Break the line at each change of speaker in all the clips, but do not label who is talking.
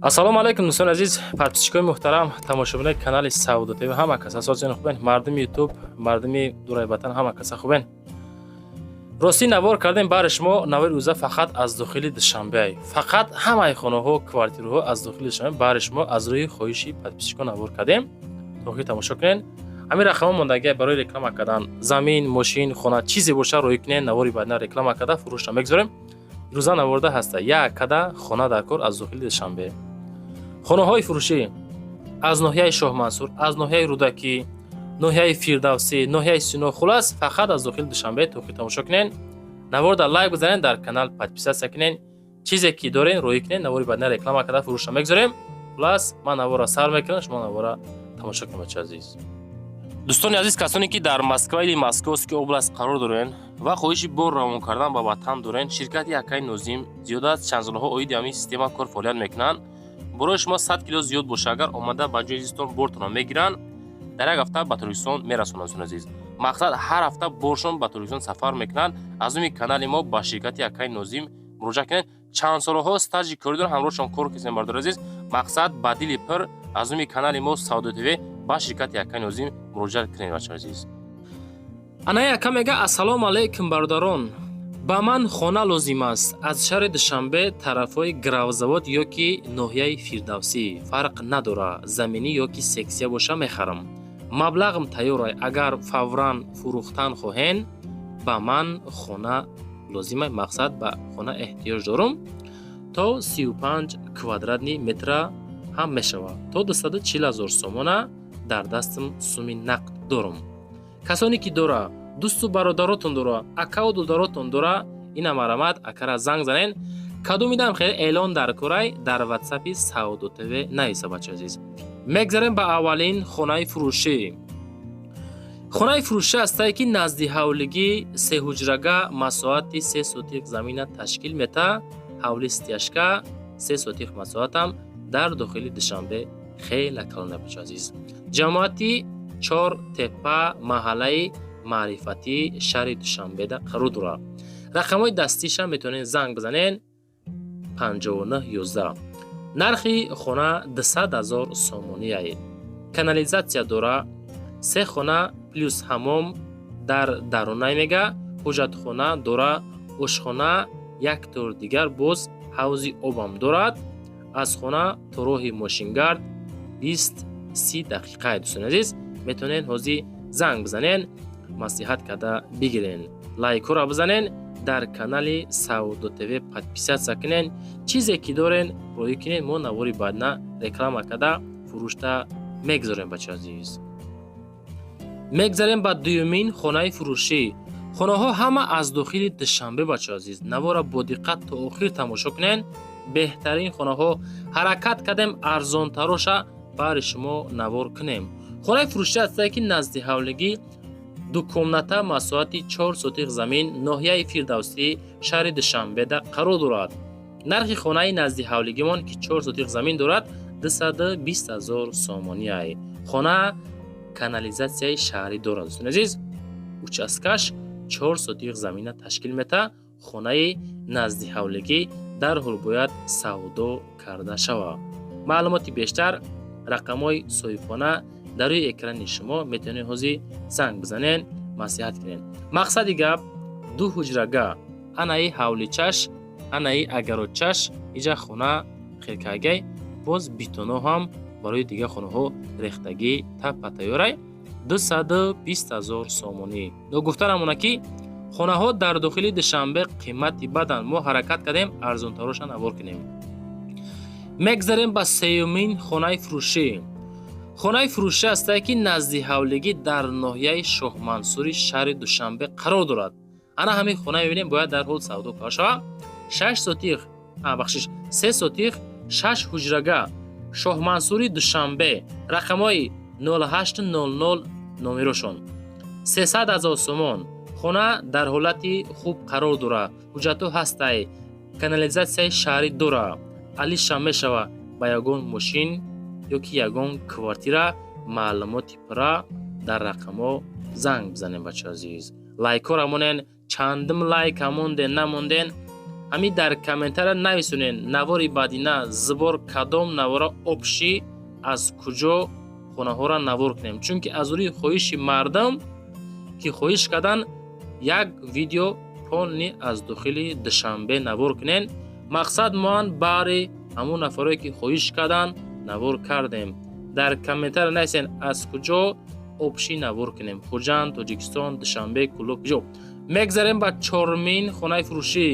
Ассалому алайкум, дӯстони азиз, подписчикои муҳтарам, тамошобинои канали Савдо ТВ. Ҳама кас асоси хубен, мардуми Ютуб, мардуми дураи ватан, ҳама каса хубен. Ростӣ, навор кардем баҳри шумо. Навори рӯза фақат аз дохили Душанбе, фақат ҳамаи хонаҳо, квартираҳо аз дохили Душанбе. Баҳри шумо аз рӯи хоҳиши подписчикон навор кардем. То охир тамошо кунен. Ҳамин рақамҳо мондагия барои реклама кардан. Замин, мошин, хона, чизе боша, роҳӣ кунен. Навори баъдина реклама карда, фурӯшта мегузорем. Рӯза наворда ҳаста як када хона дар кор аз дохили Душанбе. Хонаҳои фурӯшӣ аз ноҳияи Шоҳмансур, аз ноҳияи Рӯдакӣ, ноҳияи Фирдавсӣ, ноҳияи Сино, хулас, фақат аз дохили Душанбе. То охир тамошо кунен. Наворда лайк бизанен, дар канал подписаться кунен. Чизе ки дорен, роҳӣ кунен. Навори баъдина реклама карда, фурӯшта мегузорем. Хулас, ман навора сар мекунам, шумо навора тамошо кунед, бача азиз. Дӯстони азиз, касоне ки дар Москва или Московский область қарор дорен ва хоҳиши бор равон кардан ба ватан дорен, ширкати акаи Нозим зиёда аз чанд солҳо оиди ҳамин система кор фаъолият мекунанд. Борои шумо 100 кило зиёд боша, агар омада ба ҷои зистон бортонро мегиранд, дар як ҳафта ба Тоҷикистон мерасонанд. Дӯстони азиз, мақсад, ҳар ҳафта боршон ба Тоҷикистон сафар мекунанд. Аз номи канали мо ба ширкати акаи Нозим муроҷиат кунед. Чанд солҳо стажи корӣ доранд, ҳамроҳшон кор кардем. Бардори азиз, мақсад, ба дили пир аз номи канали мо Савдо ТВ ба ширкати акаи Нозим муроҷиат кунед, бачаҳои азиз. Анаи ака мега: «Ассалому алайкум, бародарон, ба ман хона лозим аст аз шаҳри Душанбе, тарафҳои Гравзавод ё ки ноҳияи Фирдавсӣ, фарқ надора, заминӣ ё ки сексия боша, мехарам. Маблағам тайёр, агар фавран фурӯхтан хоҳен. Ба ман хона лозима, мақсад, ба хона эҳтиёҷ дорум. То 35 квадратный метра ҳам мешавад, то 240 ҳазор сомона дар дастам суми нақд дорум. Касоне ки дора, дӯсту бародаротон дора, акаву додаротон дора, ина марамат, акара занг занен. Кадомидам хеле эълон дар корай, дар Ватсапи Савдо ТВ нависа, бача азиз.» Мегзарем ба аввалин хонаи фурӯшӣ. Хонаи фурӯшӣ ҳастае, ки назди ҳавлигӣ, сеҳуҷрага, масоҳати 3 сотих замина ташкил мета. Ҳавли стяжка, 3 сотих масоҳатам, дар дохили Душанбе, хеле калона, бача азиз. Ҷамоати Чор Тепа, маҳаллаи Маърифатӣ, шаҳри Душанбеда қарор дорад. Рақамҳои дастиша метавонед занг бизанед: 59 11. Нархи хона 200 ҳазор сомонияе. Канализатсия дора, се хона плюс ҳамом дар дарунай. Мега, ҳуҷҷатхона дора, ошхона, як тур дигар боз ҳавзи обам дорад. Аз хона то роҳи мошингард 20-30 дақиқае. Дӯстони азиз, метавонед ҳозир занг бизанен, маслиҳат карда бигирен. Лайкҳоро бизанен, дар канали Савдо ТВ подписаться кунен. Чизе ки дорен, роҳӣ кунен. Мо навори баъдна реклама карда, фурӯшта мегузорем, бача азиз. Мегзарем ба дуюмин хонаи фурӯшӣ. Хонаҳо ҳама аз дохили Душанбе, бача азиз. Навора бо диққат то охир тамошо кунен. Беҳтарин хонаҳо, ҳаракат кардем арзонтароша баҳри шумо навор кунем. Хонаи фурӯшӣ ҳастае, ки назди ҳавлигӣ, ду комната, масоҳати 4 сотих замин, ноҳияи Фирдавсӣ, шаҳри Душанбеда қарор дорад. Нархи хонаи назди ҳавлигимон, ки 4 сотих замин дорад, 220 ҳазор сомонияй. Хона канализатсияи шаҳрӣ дорад, дӯстони азиз. Участкаш 4 сотих замина ташкил метаҳад. Хонаи назди ҳавлигӣ дарҳол бояд савдо карда шавад. Маълумоти бештар, рақамҳои соҳибхона дар рӯи экрани шумо, метавонед ҳозир занг бизанен, маслиҳат кунед. Мақсади гап, ду ҳуҷрага, анаи ҳавличаш, анаи агарочаш, иҷа хона хелкагай, боз битоно ҳам барои дигар хонаҳо рехтагӣ таппа тайёрай. 220 ҳазор сомонӣ. Ногуфта намона, ки хонаҳо дар дохили Душанбе қимати баданд. Мо ҳаракат кардем арзонтароша навор кунем. Мегзарем ба сеюмин хонаи фурӯшӣ. Хонаи фурӯшӣ ҳастае, ки назди ҳавлигӣ, дар ноҳияи Шоҳмансури шаҳри Душанбе қарор дорад. Ана ҳамин хона мебинем, бояд дарҳол савдо карда шавад. 6 сотих, бахшиш, 3 сотих, шаш ҳуҷрага, Шоҳмансури Душанбе, рақамҳои 0800 номерошон. 300 ҳазор сомон. Хона дар ҳолати хуб қарор дорад, ҳуҷҷатҳо ҳастай, канализатсияи шаҳрӣ дорад, алиша мешавад ба ягон мошин ё ки ягон квартира. Маълумоти пурра дар рақамҳо занг бизанем, бача азиз. Лайкҳоро монен, чандум лайка монден, намонден. Ҳамин дар комментария нависонен, навори баъдина зибор кадом навора общий аз куҷо хонаҳоро навор кунем, чунки аз рӯи хоҳиши мардум, ки хоҳиш кардан, як видео полный аз дохили Душанбе навор кунен. Мақсад моан баъри ҳамун нафарое, ки хоҳиш кардан, навор кардем. Дар комментария нависен, аз куҷо общий навор кунем: Хуҷанд, Тоҷикистон, Душанбе, Кӯлоб, куҷо. Мегзарем ба чормин хонаи фурӯшӣ.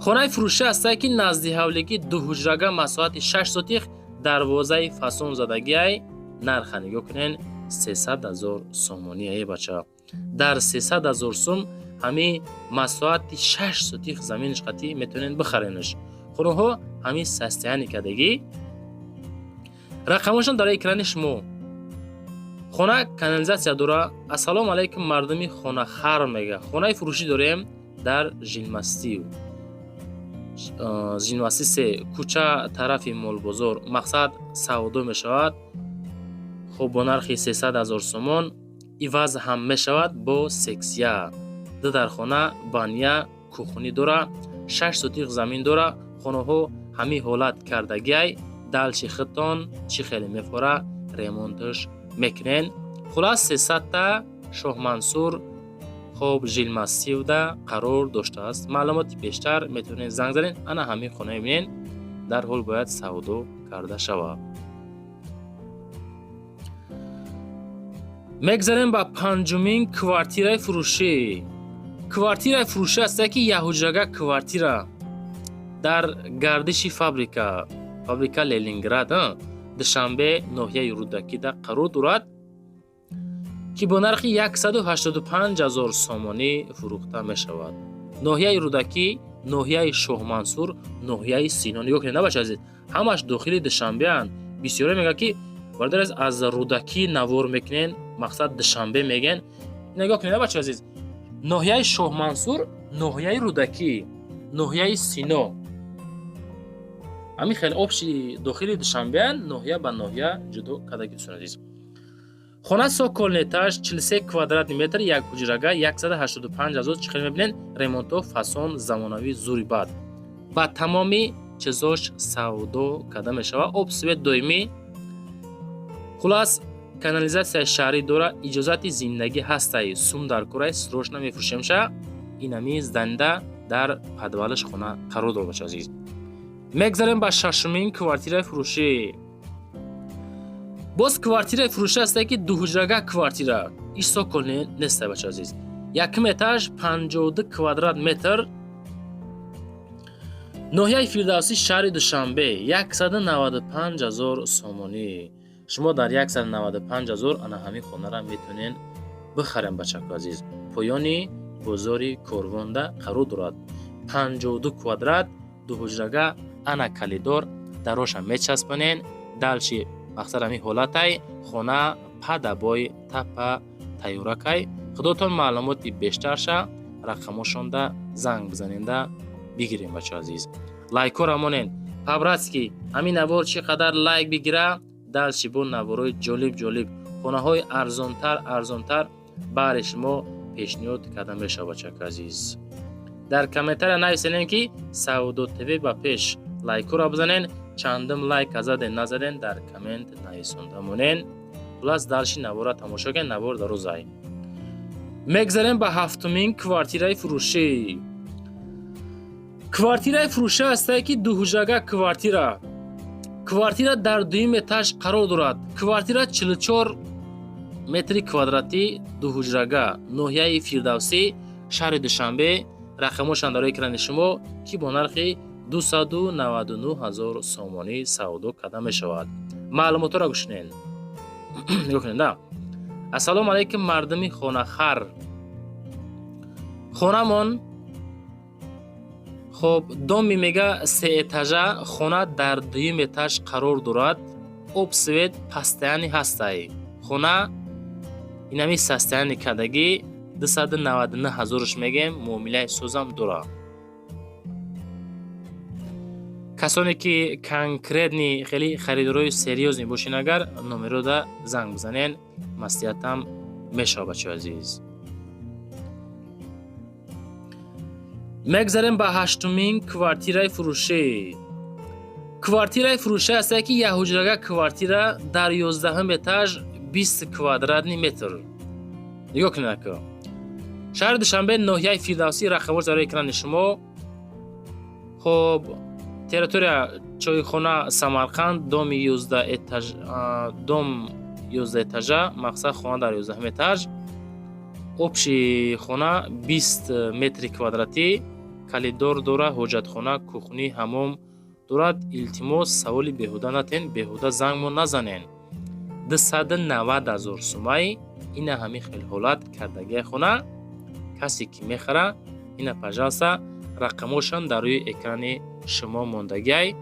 Хонаи фурӯшӣ ҳастае, ки назди ҳавлигӣ, дуҳуҷрага, масоҳати 6 сотих, дарвозаи фасон задагиай. Нарха нигоҳ кунен, 300 000 сомонӣ. Е бача, дар 300 000 сум ҳамин масоҳати 6 сотих заминиш қатӣ метавонед бихаренаш. Хонаҳо ҳамин состояние кардагӣ, рақамошон дар экрани шумо. Хона канализатсия дора. Ассалому алайкум, мардуми хонахар, мега, хонаи фурӯшӣ дорем дар Жилмассив, Жилмассив се кӯча, тарафи молбозор. Мақсад, савдо мешавад. Хуб, бо нархи 300 000 сомон иваз ҳам мешавад бо сексия. Ду дархона, баня, кухни дора, 6 сотих замин дора. Хонаҳо ҳамин ҳолат кардагиай. Дальше худтон чӣ хеле мефора, ремонташ мекунен. Хулас, сесадта Шоҳмансур, хоб, Жилмассивда қарор доштааст. Маълумоти бештар метавонед занг занед. Ана ҳамин хона мебинед, дарҳол бояд савдо карда шавад. Мегзарем ба панҷумин квартираи фурӯшӣ. Квартираи фурӯшӣ ҳастае, ки якҳуҷрага квартира дар гардиши фабрика Ленинград, Душанбе, ноҳияи Рӯдакида қарор дорад, ки бо нархи 185 000 сомонӣ фурӯхта мешавад. Ноҳияи Рӯдакӣ, ноҳияи Шоҳмансур, ноҳияи Сино. Нигоҳ кунед, на, бача азиз, ҳамаш дохили Душанбеанд. Бисёре мегӯяд, ки бародар, аз Рӯдакӣ навор мекунен, мақсад, Душанбе мегӯен. Нигоҳ кунед, на, бача азиз, ноҳияи Шоҳмансур, ноҳияи Рӯдакӣ, ноҳияи Сино, ҳамин хеле общий дохили Душанбеанд, ноҳия ба ноҳия ҷудо кардаги. Дӯстони азиз, хона цокольный этаж, 43 квадратный метр, як ҳуҷрага, 185 ҳазор. Чӣ хеле мебинед, ремонтҳо фасон, замонавӣ, зури бад, ба тамоми чизош савдо карда мешавад. Об, свет доимӣ, хулас, канализатсияи шаҳрӣ дора, иҷозати зиндагӣ ҳастай. Сум дар курай, срочно мефурӯшемша. Инами здания дар подвалаш хона қарор дорад. Бача азиз, мегзарем ба шашумин квартираи фурӯшӣ. Боз квартираи фурӯшӣ ҳастае, ки дуҳуҷрага квартира, иш цокольный нестай, бача азиз. Якум этаж, 52 квадрат метр, ноҳияи Фирдавсӣ, шаҳри Душанбе, 195 ҳазор сомонӣ. Шумо дар 195 ҳазор ана ҳамин хонаро метавонед бихарем, бачаку азиз. Поёни бозори Корвонда қарор дорад. 52 квадрат, дуҳуҷрага, ана калидор, дароша мечаспонен. Дальше, мақсад, ҳамин ҳолатай хона под обои, тапа тайёракай. Худотон маълумоти бештарша рақамошонда занг бизаненда бигирем. Бачо азиз, лайкҳоро монен по-братски. Ҳамин навор чӣ қадар лайк бигира, дальше бо наворои ҷолиб ҷолиб, хонаҳои арзонтар арзонтар баҳри шумо пешниҳод карда мешавад. Бачака азиз, дар комментария нависенем, ки Савдо ТВ ба пеш. Лайкҳоро бизанен. Чандум лайк заден, назаден, дар коммент нависонда монен. Хулас, дальше навора тамошо кунед, навор дарозай. Мегзарем ба ҳафтумин квартираи фурӯшӣ. Квартираи фурӯшӣ ҳастае, ки дуҳуҷрага квартира. Квартира дар дуюм этаж қарор дорад. Квартира 44 метри квадратӣ, дуҳуҷрага, ноҳияи Фирдавсӣ, шаҳри Душанбе. Рақамошан дар экрани шумо, ки бо нархи 299 ҳазор сомонӣ савдо карда мешавад. Маълумотҳоро гӯш кунед, нигоҳ кунед. Ассалому алайкум, мардуми хонахар. Хонамон, хоб, доми мега сеэтажа, хона дар дуюм этаж қарор дорад. Об, свет постоянный ҳастай. Хона инами состояние кардагӣ. 299 ҳазорш мегем, муомилаи созам дорад. Касоне ки конкретный, хеле харидорои серьёзный бошен, агар номерода занг бизанен, маслиҳатам мешавад, бачаи азиз. Мегзарем ба ҳаштумин квартираи фурӯшӣ. Квартираи фурӯшӣ ҳастае, ки якҳуҷрага квартира дар 11-ум этаж, 20 квадратный метр. Нигоҳ кунед, ака. Шаҳри Душанбе, ноҳияи Фирдавсӣ, рақамош дар экрани шумо. Хоб, территория чойхона Самарқанд, доми 11 этаж, дом 11 этажа, мақсад, хона дар 11-ум этаж. Общий хона 20 метри квадратӣ, коридор дора, ҳоҷатхона, кухня, ҳамом дорад. Илтимос, саволи беҳуда натен, беҳуда зангмо назанен. 290 000 сумай. Ина ҳамин хел ҳолат кардагиа хона. Касе ки мехара, ина, пожалуйста, рақамошам дар рӯи экрани шумо мондагиай,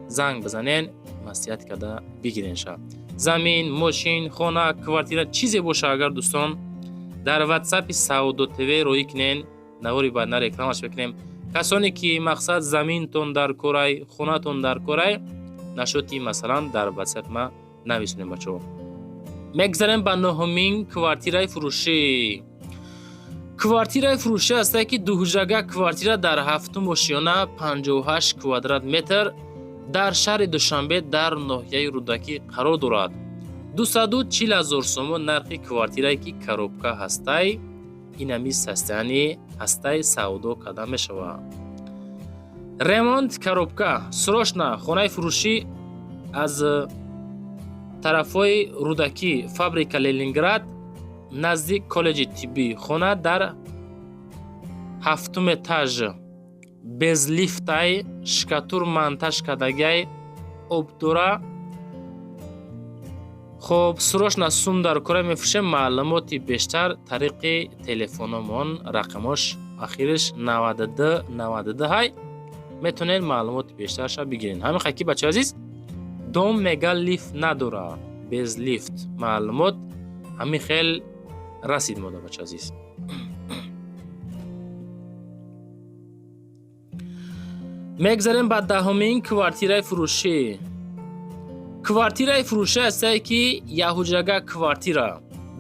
занг бизанен, маслиҳат карда бигиренша. Замин, мошин, хона, квартира, чизе боша, агар, дӯстон, дар ватсапи Савдо ТВ роҳӣ кунен, навори баъдна рекламаш мекунем. Касоне ки, мақсад, заминтон дар корай, хонатон дар корай, нашоти, масалан, дар ватсап ма нависонем, бачаҳо. Мегзарем ба нуҳумин квартираи фурӯшӣ. Квартираи фурӯшӣ ҳастае, ки дуҳуҷрага квартира дар ҳафтум ошиёна, 58 квадрат метр, дар шаҳри Душанбе, дар ноҳияи Рӯдакӣ қарор дорад. 240 000 сомон нархи квартирае, ки коробка ҳастай. Инами состояние ҳастай, савдо карда мешавад. Ремонт, коробка, срочно. Хонаи фурӯшӣ аз тарафҳои Рӯдакӣ, фабрика Ленинград, назди коллеҷи тиббӣ. Хона дар ҳафтум этаж, без лифтай, штукатур монтаж кардагиай, об дора. Хоб, срочно сум дар кора, мефурӯшем. Маълумоти бештар тариқи телефономон, рақамош ахириш 92 92 ҳай, метавонед маълумоти бештарша бигиред. Ҳамин хаки, бачаи азиз, дом мега лифт надора, без лифт. Маълумот ҳамин хел расид мода, бача азиз. Мегзарем ба 10-умин квартираи фурӯшӣ. Квартираи фурӯшӣ ҳастае, ки якҳуҷрага квартира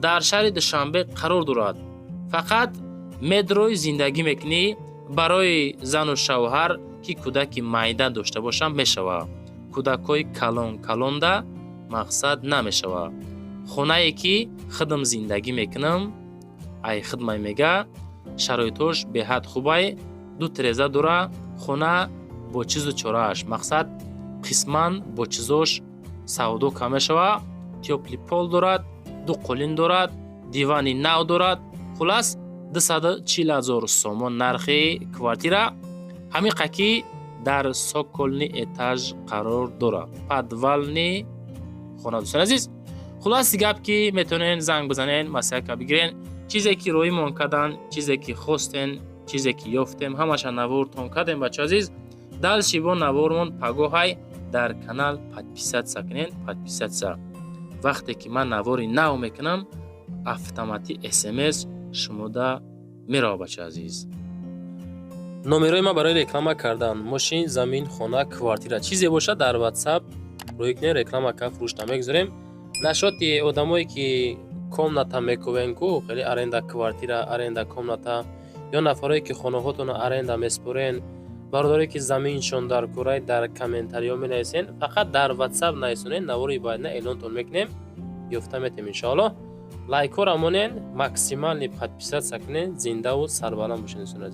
дар шаҳри Душанбе қарор дорад. Фақат медрои зиндагӣ мекунӣ, барои зану шавҳар, ки кӯдаки майда дошта бошанд, мешавад. Кӯдакҳои калон калонда, мақсад, намешавад. Хонае ки худам зиндагӣ мекунам, ай хидмай мега, шароитҳош беҳад хубай, ду тиреза дора. Хона бо чизу чорааш, мақсад, қисман бо чизош савдо кам мешавад. Тёплый пол дорад, ду қолин дорад, дивани нав дорад. Хулас, 240 000 сомон нархи квартира. Ҳамин қаки дар цокольный этаж қарор дорад, подвальный хона, дӯстони азиз. Хулоси гап, ки метавонед занг бизанед, маслиҳат бигирен. Чизе ки роимон кардан, чизе ки хостен, чизе ки ёфтем, ҳамаша навортон кардем, бача азиз. Дальше бо навормон пагоҳай дар канал. Подписаться кунед, подписаться. Вақте ки ман навори нав мекунам, автоматӣ смс шумода мерава, бача азиз. Номерои ман барои реклама кардан мошин, замин, хона, квартира, чизе бошад, дар ватсап рӯй кунед, реклама ка, фурӯш намегузорем. Нашоти одамое ки комната мекувен ку, хеле аренда квартира, аренда комната, ё нафарое ки хонаҳотонро аренда меспорен, бародарое ки заминшон дар курай, дар комментариҳо менависен. Фақат дар ватсап нависонед, навори баъдна эълонтон мекунем, ёфта метем, иншоаллоҳ. Лайкҳоро монен, максимальный подписаться кунед. Зиндаву сарбаланд бошед, дӯстони азиз.